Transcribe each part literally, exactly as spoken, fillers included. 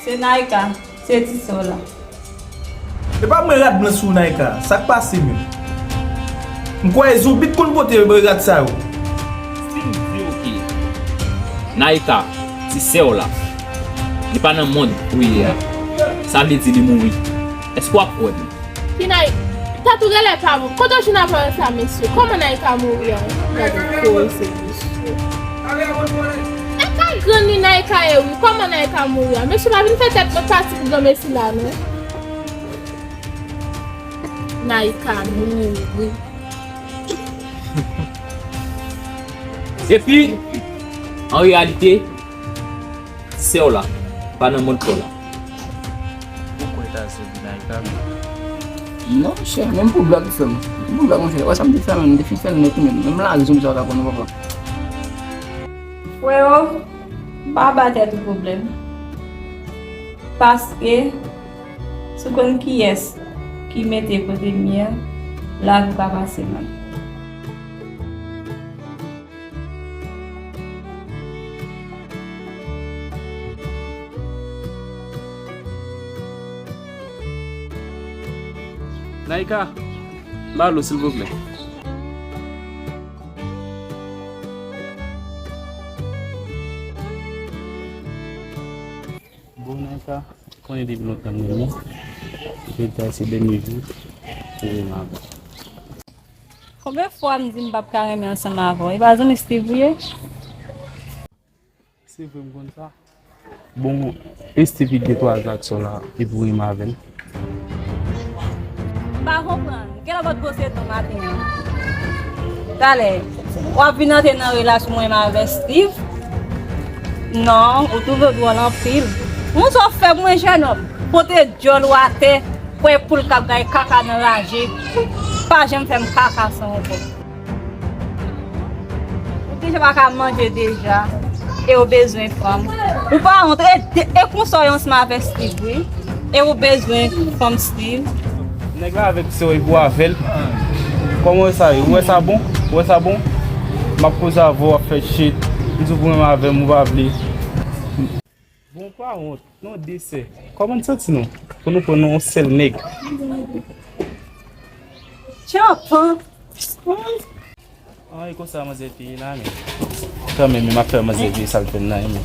Se Naïka, se ti sè w la. Epa mwen rad blan sou Naïka, sa k pase menm? M kwè e zonbi t konn pote rad sa yo. Steeve di w ke Naïka, ti sè w la, li pa nan mond ou ye a. Sa vle di li mouri. Èske w ap kwè m? Ki Naï-, tèt ou genlè pa bon. Kote w jwenn apawòl sa, mesye? Kòman Naïka mouri a? Gade koze, mesye. E kay grann li Naïka ye wi. Kòman Naïka mouri a? Mesye pa vin fè tèt mwen pati pou granmesi la, non. Naïka mouri. Epi, an reyalite, sè w la pa nan mond pa w la. Ou kwè ta sou di Naïka menm? Non, chè, menm pou blag ou fè m. Menm pou blag mwen fè. Wè sa m te fè menm, m te fin fè l nèt menm. Menm lari zonbi sa yo ta pran nou, papa. Freo, pa ba tèt ou pwoblèm. Paske, si w konn kiyès ki mete kote m ye a, lavi w ka pase mal. Naïka, ba lo, silvouplè. Bon, Naïka, konnen depi lontan m renmen w. Jodi a se dènye jou pou renmen avè w. Konbyen fwa m di m p ap ka renmen ansanm avè w? E pa zanmi Steve ou ye? Se vre m konn sa. Bon, e Steve ki gen twa zak sa w la, epi w renmen avè l? M pa konprann. Kilè w pot gwo seton maten an? Talè, w ap vin antre nan relasyon mwen menm avè Steve? Non, ou twouve w dwòl anpil. Yon sa w fè pou mwen, jènòm? Pote djòl ou atè, kwè poul k ap gaye kaka nan raje. Pa janm fè m kaka sa ankò. Ou deja pa ka manje deja, e ou bezwen fanm. Ou pa wont, e, e konsa w ye ansanm avè Steve, wi. E ou bezwen fanm Steve. Nèg la avèk sè w epi w avè l. Kòman w wè sa ye? Ou wè sa bon? Ou wè sa bon? M ap koze avè w, w ap fè shit. M di w pou renmen avè m, ou pa vle. Bon, pa wont. Non, de sè. Kòman n santi nou? Pou nou pran nou yon sèl nèg. Tchanpan! An, e konsa manzè te ye la, men. Kanmenm, m ap fè manzè veye sa l fè m nan, men.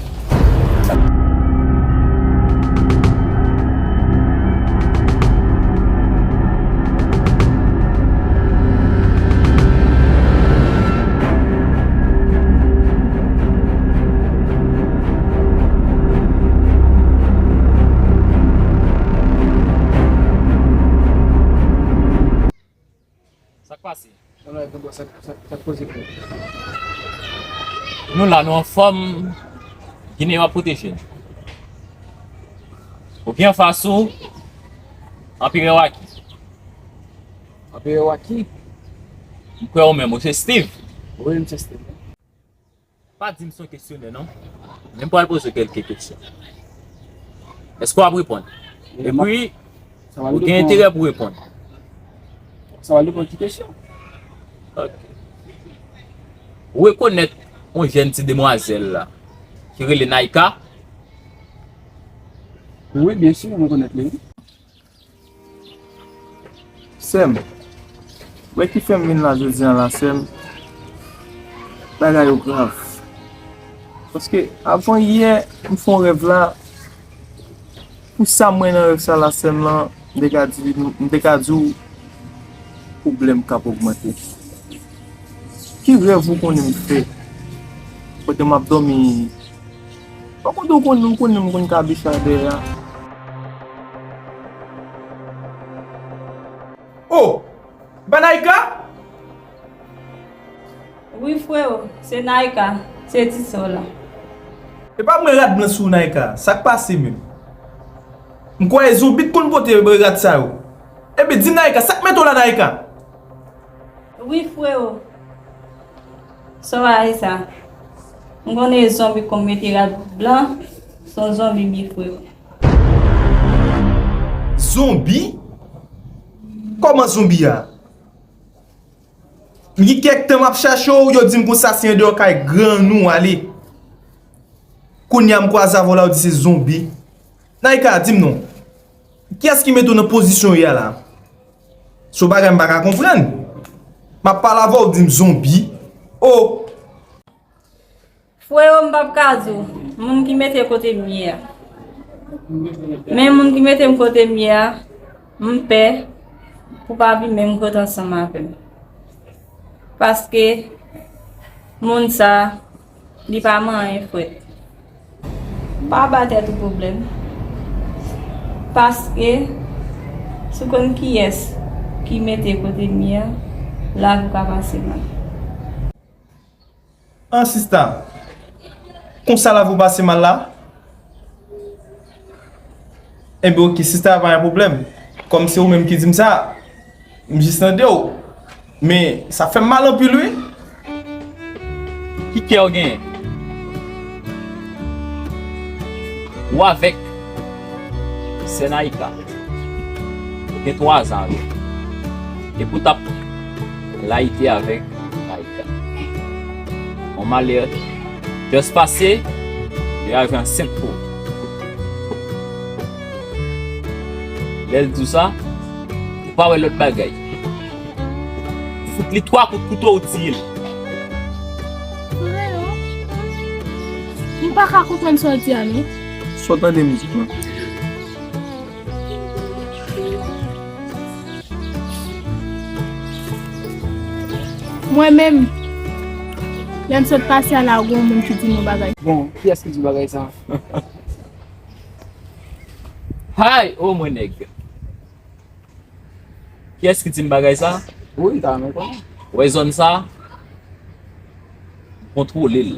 Sa k pase? Sa k, sa k, sa k poze pou ou? Nou la, nou anfòm, Gineyen ap pwoteje n. Ou gen anfas ou, Anperè Waki. Anperè Waki? M kwè ou menm, ou se Steve. Wi, m se Steve. Pa di m se yon kesyonè, non. Men m pral poze w kèlke kesyon. Èske w ap reponn? Epi, ou gen enterè pou w reponn. Sa va depann ki kesyon. Ok. Ou rekonèt yon jèn ti demwazèl la ki rele Naïka? Wi, byen si, m rekonèt li, wi. Sè m, wè ki fè m vin la jodi a la, sè m, bagay yo grav. Paske avan yè, m fè yon rèv la, pou sa m wè nan rèv sa la, sè m lan, m te ka di, m te ka di w, pwoblèm k ap ogmante. Ki rèv ou konnen m fè? Kote m ap dòmi, bon, kote ou konnen, ou konnen m konn kabicha dèyè a. Oh! Ba Naïka? Wi, freo, se Naïka, se ti sè w la. Epa mwen rad blan sou Naïka, sa k pase menm? M kwè e zonbi t konn pote rad sa yo. Epi di m Naïka, sa k mete w la, Naïka? Wi, freo. Sa w a ye sa? M konnen e zonbi k konn mete rad blan, se yon zonbi m ye, freo. Zonbi? Kòman zonbi a? M gen kèk tan m ap chache w, yo di m konsa se andeyò kay grann ou w ale. Kounye a m kwaze avè w la, w di se zonbi. Naïka, di m non. Kiyès ki mete w nan pozisyon w ye a la? Se yon bagay m pa ka konprann. M ap pale avè w, w di m zonbi. Oh! Freo, m p ap ka di w moun ki mete kote m ye a. Men moun ki mete m kote m ye a, m pè pou pa vin menm kote ansanm avè m. Paske moun sa, li pa manyen frèt. Pa ba tèt ou pwoblèm. Paske si w konn kiyès ki mete kote m ye a, lavi w ka pase mal. An sista, konsa lavi w pase mal la? Enben oke, sista, pa gen pwoblèm. Kòm se ou menm ki di m sa, m jis tande w. Men sa fè m mal anpil wi. Ki kè w genyen? Ou avèk sè Naïka. Ou gen twa zan avè l. Epi w t ap layite avèk Naïka. Yon malè just pase, li rive ansent pou ou. Lè l di w sa, ou pa wè lòt bagay. Fout li twa kout kouto, ou tiye l. Freo, m pa ka konprann sa w di a non. Sa w tande m di lan? Mwen menm, lè m sot pase a la, gen yon moun ki di m yon bagay. Bon, kiyès ki di w bagay sa? Hay, o mwen nèg. Kiyès ki di m bagay sa? Wi, m ta renmen konnen. Ou wè zòn sa? Kontwole l.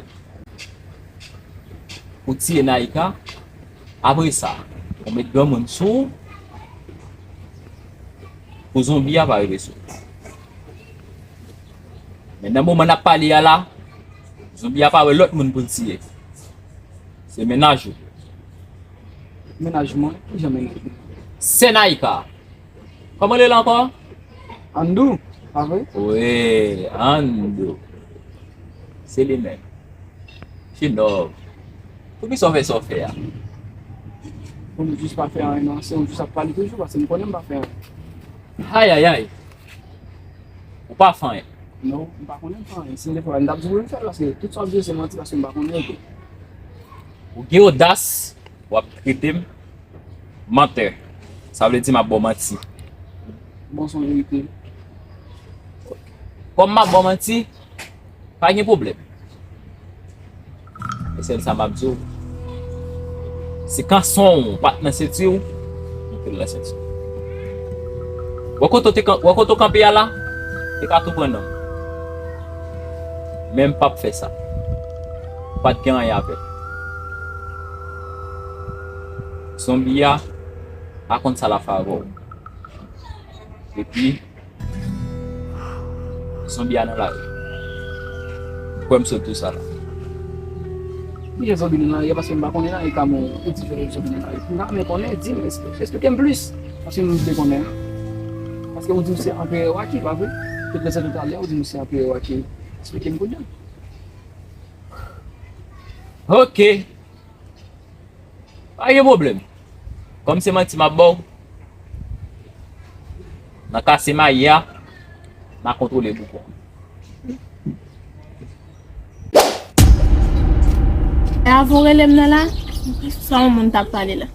Ou tiye Naïka. Apre sa, ou met granmoun sou ou pou zonbi a pa rive sou ou. Men nan moman n ap pale a la, zonbi a pa wè lòt moun pou l tiye. Se mennaj ou. Mennaj mwen? Kijan mennaj mwen? Sè Naïka. Kòman l rele ankò? Andou, pa vre? Wi, Andou. Se li menm. Chinòb. Poukisa w fè sa w fè a? Pou m jis pa fè anyen non, se ou jis ap pale toujou, paske m konnen m pa fè anyen. Ayayay. Ou pa fè anyen? Non, m pa konnen m fè anyen. Si m te fè anyen, m t ap di w pou m fè l, paske tout sa w ap di yo se manti, paske m pa konnen yo tou. Ou gen odas, w ap trete m mantè. Sa vle di m ap ba w manti. Bon, se yon verite. Kòm m ap ba w manti, pa gen pwoblèm. Men sèl sa m ap di w, si kanson w pa t nan senti w, mete l nan senti w. Wè kote w te kan-, wè kote w kanpe a la, te ka tou pran nanm. Men m p ap fè sa. Ou pa t gen anyen avè l. Zonbi a pa konn sa l ap fè avè w. Epi, zonbi a nan lari. Kwè m sot di w sa la. Kijan zonbi nan lari a? Paske m pa konnen nan e ka mwen, ou di zonbi nan lari. M ta renmen konnen, di m, esplike m plis. Paske m vle konnen. Paske ou di m se Anperè Waki, pa vre? Te prezante talè, ou di m se Anperè Waki. Esplike m kounye a. Ok. Pa gen pwoblèm. Kòm se manti m ap ba w, nan kase mayi a, m a kontwole bougon. E avan w rele m nan la, sa yon moun t ap pale la.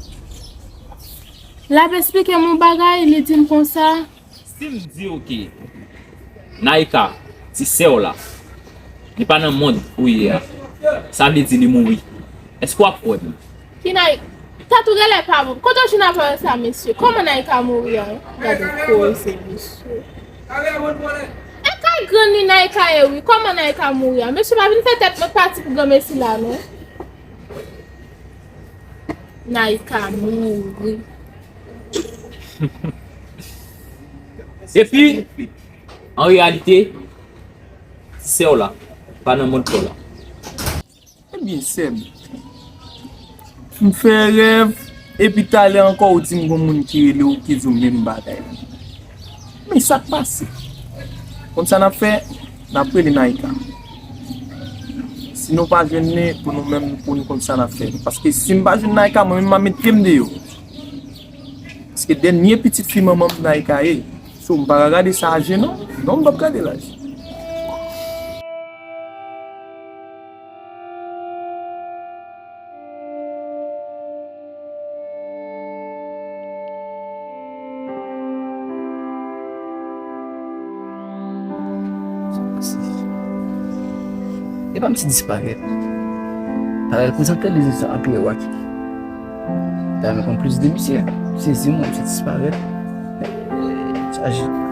L ap esplike m yon bagay, li di m konsa, si m di w ke Naïka, ti sè w la, li pa nan mond ou ye a, sa vle di li mouri. Èske w ap kwè m? Ki Naïka? Tèt ou genlè pa bon. Kote w jwenn apawòl sa, mesye? Kòman Naïka mouri a? Gade koze, mesye. E kay grann li Naïka ye, wi. Kòman Naïka mouri a? Mesye, pa vin fè tèt mwen pati pou granmesi la, non. Naïka mouri. Epi, an reyalite, ti sè w la pa nan mond pa w la. Ebyen, sè m, m fè rèv, epi talè ankò, ou di m gon moun ki rele w, ki di w menm bagay la. Men sa k pase? Konn sa n ap fè? N ap rele Naïka. Si nou pa jwenn li pou nou menm, pou nou konn sa n ap fè. Paske si m pa jwenn Naïka, mwen menm m a met pye m deyò. Paske dènye pitit fi manman m Naïka ye. So, m pa ka gade sa a je non. Non, m p ap gade l a je. E pa m ti disparèt. Talè l prezante li anpil wak. Talè m konn plis de misye. Sezi mwen, m ti disparèt. Chaje.